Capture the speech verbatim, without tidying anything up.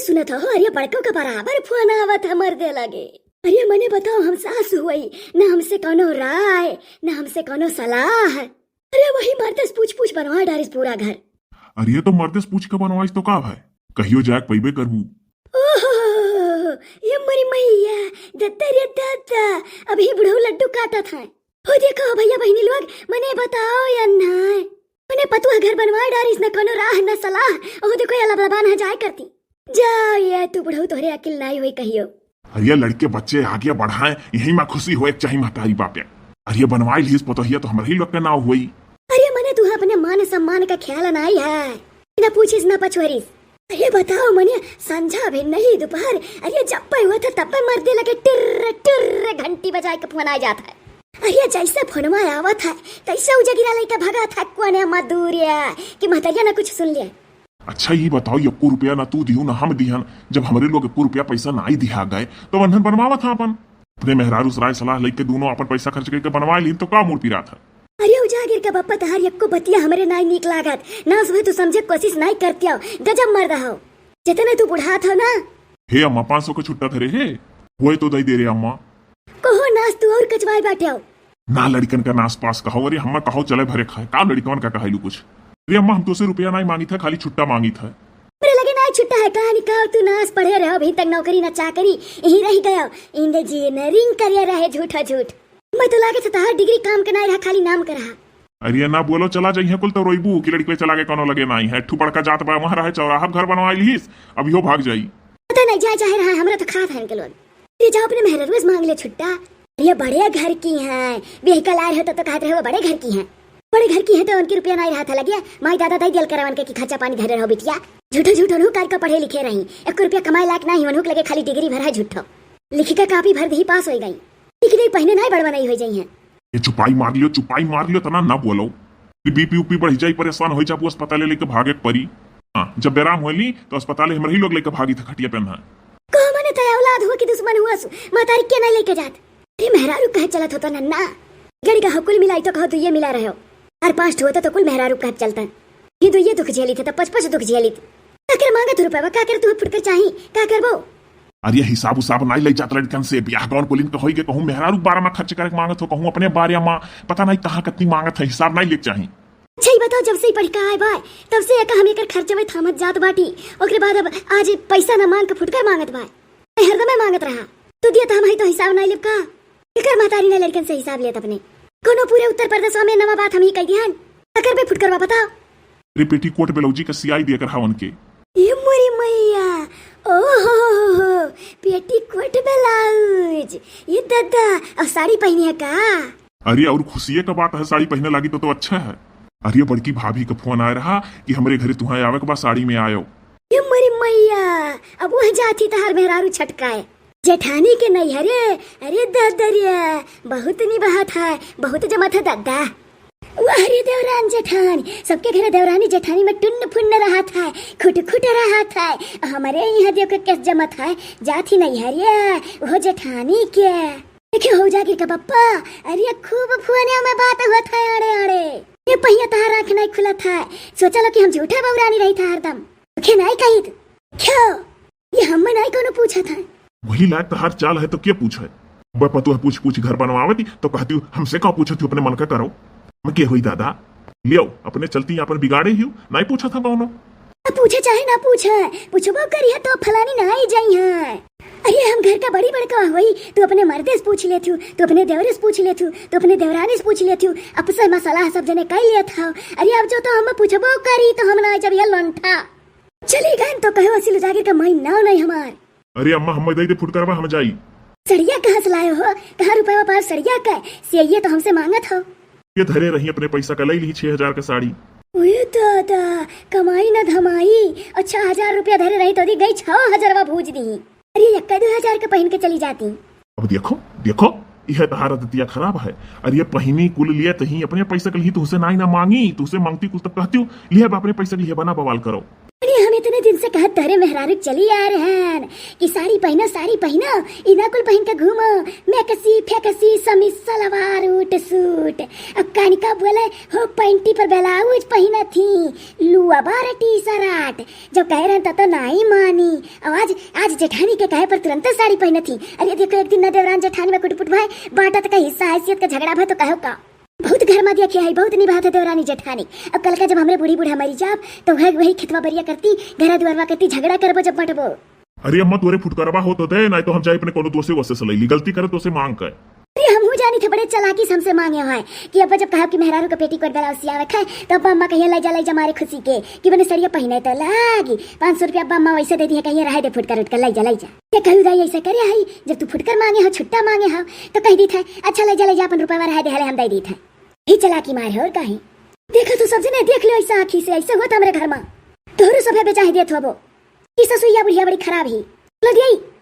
सुनत हो, अरे बड़को के बराबर फोन आवत है मर्दे लगे। अरे मने बताओ, हम सास हुई, न हमसे कौनो राय, न हमसे कौनो सलाह। अरे वही मर्दे से पूछ पूछ बनवा डारिस पूरा घर। अरे तो मर्दे से पूछ के बनवाइस तो का भाई, कहियो जाके पइबे करबू। ओहो, ये मरी मैया, दद्दा रे दद्दा, अभी बुढ़ऊ लड्डू काटत है। हो देखो भैया बहिनी लोग, मने बताओ या नाय, मने पतुआ घर बनवा डारिस, न कोनो राह न सलाह। ओहो देखो या लबलबान है जाए करती। जा ये तू बुढ़ऊ, तोहरे अकिल नाई होई कहियो। अरे लड़के बच्चे आगे बढ़ाएं, यही मा खुशी होए के चाही महतारी बाप के। अरे बनवाई लीस पतोहिया तो हमरे ही लोग के नाव होई। अरे मने तू अपने मान सम्मान का ख्याल नाई है, न पूछिस न पछोरिस। अरे बताओ मने, संझा भी नहीं दोपहर, अरे जब पे हुआ था तब पे मर्दे लगे टिर्र टिर्र घंटी बजाए के फोन आ जात है। अरे जैसे फोनवा आवत है तैसे उजगिरा लइके भगा था कोने मत दूरिया कि महतरिया न कुछ सुन ले। अच्छा ये बताओ, एको रुपया ना तू दिहू ना हम दिहन, जब हमरे लोग एको रुपया पैसा नाई दिहा गए तो वन्हन बनवावत हा अपन। अपने मेहरारू से राय सलाह लइके दोनों अपन पैसा खर्च करके बनवा लीन तो का मूड़ पिरात है? अरे उजागिर का बप्पा, तहार एको बतिया हमरे नाई नीक लागत। ना सुबह तू समझे कोशिश नाई करती हो, गजब मर्द हो। जितने तू बुढ़ात हो ना। हे अम्मा, पाँच सौ के छुट्टा धरे हे, होए तो दई दे रे अम्मा। कहो नास तू और कचवाई बाटे हो। ना लड़िकन का नास पास कहो, अरे हम्मा कहो चले भरे खाए, का लड़िकन का कहाइलू कुछ? अरे अम्मा, हम तोसे रुपया नाई मांगित है, खाली छुट्टा मांगित है। मेरे लगे नाई छुट्टा है, कहानी का तू नास पढ़े रहो, अभी तक नौकरी ना चाकरी, यहीं रह गयो, इंजीनियरिंग करिए रहे, झूठा झूठ। मैं तो लागे था तहार डिग्री काम के नाई रहा, खाली नाम के रहा। अरे ना बोलो, चला जाइए कुल तो रोइबू कि लड़के चला गए, कोनो लगे नाई है, ठू बड़का जात बा वहाँ रहे, चौराहा घर बनवाई लीस, अभी हो भाग जाई। पता नहीं जाए चाहे रहा, हमरा तो खात है इनके लोग। ये जाओ अपने मेहररुआ से मांग ले छुट्टा। ये बड़े घर की हैं, बिहकल आए हो तो, तो कहत रहे वो बड़े घर की हैं। बड़े घर की हैं तो उनके रुपया नाई रहा था लगिया, माई दादा दई दियल करवन के कि खर्चा पानी धरे रहो बिटिया। झूठो झूठो नू कर का पढ़े लिखे रही, एक रुपया कमाए लायक नाई, वनहुक लगे खाली डिग्री भर है झूठो। लिखी का कापी भर दी पास हो गई, लिखी नहीं पहने नाई बड़वा नहीं हो जाई हैं। ये चुपाई मार लियो, चुपाई मार लियो, तना ना बोलो। बीपी उपी बढ़ जाई, परेशान हो जाबू, अस्पताल लेके भागे के परी। हाँ, जब बेराम होली तो अस्पताल हमरे ही लोग लेके भागी था खटिया पे ना। कहो मने तय औलाद हुआ कि दुश्मन हुआ सु, महतारी के नहीं लेके जात। अरे मेहरारू कहे चलत होता नन्ना, गड़ी का हकुल मिलाई तो कहो दुइये मिला रहे हो, और पाँच ठो होता तो कुल मेहरारू कहे चलता। ये दुइये दुख झेली थे तो पच पच दुख झेली थे। का कर मांगत हो रुपया, का कर तू फुटकर चाही, का करबो? अरे हिसाब उसाब नाई ले जात लड़कन से, ब्याह गौन कुलिन के होई के कहूँ मेहरारू बारे में खर्च करे के मांगत हो, कहूँ अपने बारे में, पता नहीं कहाँ कितनी मांगत है, हिसाब नाई ले के चाही। अच्छा, ई बताओ, जब से ई पढ़ के आए बाय, तब से एका हम एकर खर्चवे थामत जात बाटी। ओकरे बाद अब आज पैसा ना मांग के फुटकर मांगत बाय। ए, हरदमे मांगत रहा। तू दिया त हम हई तो हिसाब नाई लेब का? एकर महतारी ना लड़कन से हिसाब लेत अपने। कोनो पूरे उत्तर प्रदेशवा में नवा बात हम ही कह दिहन। अकर बे फुटकरवा बताओ। रे पेटीकोट ब्लाउजी का सियाई दिया कर हवन के। ए मोरी मैया, ओहो हो हो, पेटीकोट ब्लाउज। ये दादा, और साड़ी पहनी है का? अरे और खुशिये का बात है, साड़ी पहने लागी तो, तो अच्छा है। अरे बड़की भाभी का फोन आए रहा कि हमरे घरे तुहाँ आवे के बा, साड़ी में आयो। ये मोरी मैया, अब वह जाती तहार मेहरारू छटकाए। जेठानी के नैहरे, अरे ददरिया, बहुत निभात है, बहुत जमत है दादा। वाह रे देवरान जेठान, सबके घरे देवरानी जेठानी में टुन्न फुन्न रहत है, खुट खुट रहत है। हमरे यहाँ देख के कैस जमत है, जात ही नैहरिया, वो जेठानी के। देखे हो जागिर का बप्पा, अरे खूब फुआनिया में बात होत है आड़े आड़े। ये पहिया तहार आँख नहीं खुलत है, सोचा लो कि हम झूठे बौरानी रही था हरदम। देखे नहीं कही तू। क्यों? ये हम्मे नाई कोनो पूछत है। वही लायक तहार चाल है तो के पूछे? बे पतोह पूछ पूछ घर बनवावती तो कहती हूँ, हमसे का पूछत हूँ, अपने मन का करो। हम के होई दादा? लियो, अपने चलती अपन बिगाड़े ही हूँ, नाई पूछत है कोनो। अब पूछे चाहे ना पूछे, पूछबो करी है तो फलानी नाई जाई है। अरे हम घर का बड़ी बड़का होई, तू अपने मर्दे से पूछ लेत हूँ, तू अपने देवरे से पूछ लेत हूँ, तू अपने देवरानी से पूछ लेत हूँ, आपस में सलाह सब जने कर लेत हो। अरे अब जो तो हम पूछबो करी तो हम ना जब ये लंठा चली गन तो कहो असिल जागिर का माई नाव नहीं हमार। अरे अम्मा, हम्मे दे दे फुटकरवा, हम जाई। सड़िया कहाँ से लाए हो? कहाँ रुपया पाओ सड़िया का? सियाइये तो हमसे मांगत हो। ये धरे रही अपने पैसा का, लई ली छह हजार का साड़ी। ओए दादा, कमाई ना धमाई, और छह हजार रुपया धरे रही तो दी गई छह हजारवा भूज दी। अरे यक्का दो हजार का पहन के चली जाती। अब देखो, देखो, यह तहार आदतिया खराब है। अरे ये पहिनी कुल लिए तही अपने पैसा के लिए तुझसे नाई ना मांगी, तुझसे मांगती कुल तब कहती हूँ, लिए अब अपने पैसा के लिए बना बवाल करो। अरे हमें इतने दिन से कहत तोहरे मेहरारू चली आ रहन कि साड़ी पहिनो, साड़ी पहिनो, इना कुल पहिन के घूमो, मैक्सी फैक्सी, समीज सलवार, ऊट सूट। अब कानिका बोले हो पैंटी पर ब्लाउज पहिनत ही, लुआ बार टी शर्ट। जब कहे रहन त तो नाई मानी। अब आज, आज जेठानी के कहे पर तुरंत साड़ी पहिनत ही। अरे देखो, एक दिन न देवरान जेठानी में कुटपुट भाई, बांटत का हिस्सा हैसियत का झगड़ा भा तो कहो का। बहुत घर मा देखे है, बहुत निभात है देवरानी जेठानी। अब कल का जब हमरे बूढ़ी बूढ़ा मरी जाब, तो वह वही खेतवा बरिया करती, घरा दुआरवा करती, झगड़ा करबो जब बंटबो। अरे अम्मा, तोरे फुटकरवा हो तो दे, नहीं तो हम जाए अपने कोनो दोसे वोसे से लई ली, गलती करे तो से मांग के। अरे हमहू जानी थे, बड़े चालाकी से हमसे मांगे है कि अब जब कहा कि मेहरारू का पेटीकोट ब्लाउज सियावे खाए, तो अब्बा अम्मा कहिए, "ले जा, ले जा, मारे खुशी के, कि बने सरिया पहिने तो लागी।" पाँच सौ रुपया अब्बा अम्मा वैसे दे दिए, कहिए, "रहे दे फुटकर उटकर, ले जा, ले जा।" ते कहू दाई ऐसा करे हई, जब तू फुटकर मांगे हो, छुट्टा मांगे हो, तो कह दी थे, "अच्छा, ले जा, ले जा, अपन रुपया रहे दे, हले हम दे दी थे।" ही चालाकी मार है और काहे। देखा तो सब जने देख लो ऐसा आँखी से, ऐसा हुआ था हमरे घर मा। तोहरो सभे बेचाहे देत होबो। ई ससुइया बुढ़िया बड़ी खराब ही। लो दियई,